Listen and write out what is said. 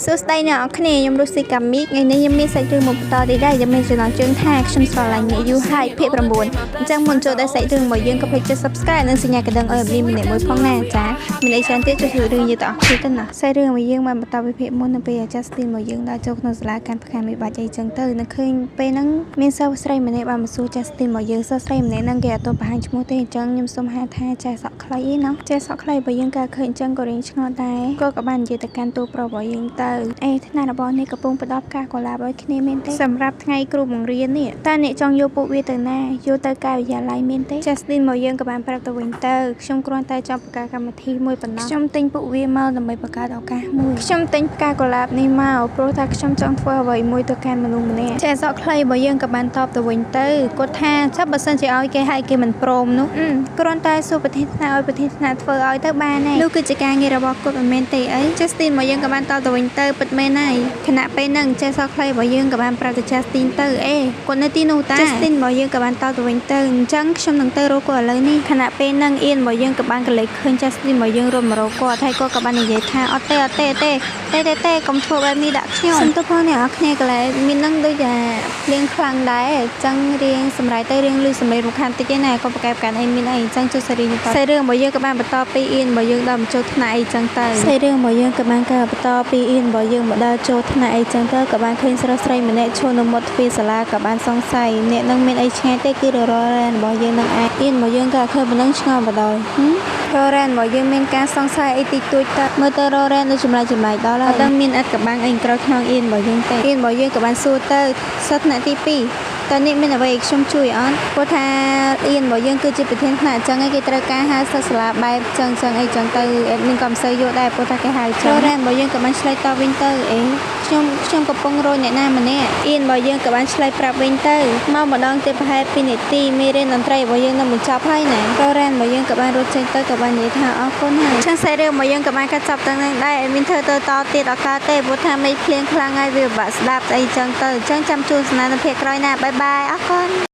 សួស្តីអ្នកនរគ្នាខ្ញុំរុស្ស៊ីកាមីថ្ងៃនេះខ្ញុំមានសាច់រឿងមួយបន្តទៀតដែរដែលមានចំណងជើងថាខ្ញុំស្រឡាញ់អ្នកយូរហើយភាគ9អញ្ចឹងមុនចូលដល់សាច់រឿងរបស់យើងកុំភ្លេចចុច Subscribe និងសញ្ញាកណ្ដឹងឲ្យមានម្នាក់មួយផងណាចាមានអីច្រើនទៀតជួយជួយរឿងយើងទាំងអស់គ្នាទៅណាសាច់រឿងរបស់យើងបានបន្តវិភាគមុននៅពេលអាចារ្យស្ទីនរបស់យើងដើរចូលក្នុងសាលាកាន់ផ្កាមួយបាច់អីចឹងទៅនៅឃើញពេលហ្នឹងមានសិស្សស្រីម្នាក់បានមកសួរចាស់ស្ទីនរបស់យើងសិស្សស្រីម្នាក់ហ្នឹងគេអត់ទាន់បង្ហាញឈ្មោះទេអញ្ចឹងខ្ញុំសូមហៅថាចាស់សក់ខ្លីឯណោះចាស់សក់ខ្លីរបស់យើងក៏ឃើញអញ្ចឹងក៏រៀងឆ្ងល់ដែរក៏ក៏បាននិយាយទៅកាន់តួប្រុសរបស់យើងទៅអេថ្នាក់របស់នេះកំពុងផ្ដល់ផ្កាកុលាបឲ្យគ្នាមែនទេសម្រាប់ថ្ងៃគ្រូបង្រៀននេះតើអ្នកចង់យកពួកវាទៅណាយកទៅការិយាល័យមែនទេចាស់ស្ទីនរបស់យើងក៏បានប្រាប់ទៅវិញទៅខ្ញុំគ្រាន់តែចង់បង្កើតកម្មវិធីមួយប៉ុណ្ណោះខ្ញុំទិញពួកវាមកដើម្បីបង្កើតឱកាសមួយខ្ញុំទិញផ្កាកុលាបនេះមកព្រោះថាខ្ញុំចង់ធ្វើអ្វីមួយទៅកាន់មនុស្សម្នាក់ចាសក់ខ្លីរបស់យើងក៏បានតបទៅវិញទៅគាត់ថាចាប់បើសិនជាឲ្យគេឲ្យគេមិនព្រមនោះគ្រាន់តែសួរប្រធានថ្នាក់ឲ្យប្រធានថ្នាក់ធ្វើឲ្យទៅបានហើយនោះគឺជាការងាររបស់គាត់មិនមែនទេអី Justin របស់យើងក៏បានតបទៅវិញទៅពិតមែនហើយខណៈពេលហ្នឹងចេះសក់ខ្លីរបស់យើងក៏បានប្រាប់ទៅ Justin ទៅអេគាត់នៅទីនោះតា Justin របស់យើងក៏បានតបទៅវិញទៅអញ្ចឹងខ្ញុំនឹងទៅរកគាត់ឥឡូវនេះខណៈពេលហ្នឹងអៀនរបស់យើងក៏បានកលេចឃើញ Justin របស់យើងរត់មករកគាត់ហើយគាត់ក៏បាននិយាយថាអត់ទេអត់ទេទេទេទេទេកុំធ្វើបែបនេះដាក់ខ្ញុំសំទោសផងអ្នកនរគ្នាកន្លែងមាននឹងដូចថាភ្លៀងខ្លាំងដែរអញ្ចឹងរៀងសម្រាប់ទៅរៀងលឺសម្លេងរំខានតិចឯណាកុំប្រកែកប្រកាន់អីមានអីអញ្ចឹងជួយសេរីនេះតសាច់រឿងរបស់យើងក៏បានបន្តពីអៀនរបស់យើងដល់មកចូលថ្នាក់អីចឹងទៅសាច់រឿងរបស់យើងក៏បានកើតបន្តពីអៀនរបស់យើងមកដល់ចូលថ្នាក់អីចឹងទៅក៏បានឃើញស្រុះស្រីម្នាក់ឈរនៅមាត់ទ្វារសាលាក៏បានសង្ស័យអ្នកនឹងមានអីឆ្ងាយទេគឺរររ៉ែនរបស់យើងនឹងឯងអៀនរបស់យើងក៏ឃើញប៉ុណ្ណឹងឆ្ងល់បដ ாய் ររ៉ែនរបស់យើងមានការសង្ស័យអីតិចតួចទៅមើលទៅររ៉ែនដូចចម្លែកចម្លែកដល់ហើយអត់ដឹងមានអត់កបាំងអីក្រោយខ្នងអៀនរបស់យើងទេអៀនរបស់យើងក៏បានសួរទៅសិស្សថ្នាក់ទី2តើនេះមានអ្វីឲ្យខ្ញុំជួយអត់ព្រោះថាអៀនរបស់យើងគឺជាប្រធានថ្នាក់អញ្ចឹងឯងគេត្រូវការហៅសិស្សសាលាបែបចឹងចឹងអីចឹងទៅអេដមីនក៏មិនសូវយល់ដែរព្រោះថាគេហៅចឹងរ៉ែនរបស់យើងក៏បានឆ្លើយតបវិញទៅអេខ្ញុំខ្ញុំកំពុងរកអ្នកណាម្នាក់អៀនរបស់យើងក៏បានឆ្លើយប្រាប់វិញទៅមកម្ដងទៀតប្រហែល2នាទីមេរៀនតន្ត្រីរបស់យើងនឹងបញ្ចប់ហើយណារ៉ែនរបស់យើងក៏បានរត់ចេញទៅក៏បាននិយាយថាអរគុណហើយចឹងសាច់រឿងរបស់យើងក៏បានកាត់ចប់ទៅនឹងដែរអេដមីនធ្វើទៅតទៀតអត់កើតទេព្រោះថាមេឃភ្លៀងខ្លាំងហើយវាពិបាកស្ដាប់អីចឹងទៅអញ្ចឹងចាំជួបស្នានៅភាគក្រោយណាបាយបាយអរគុណ។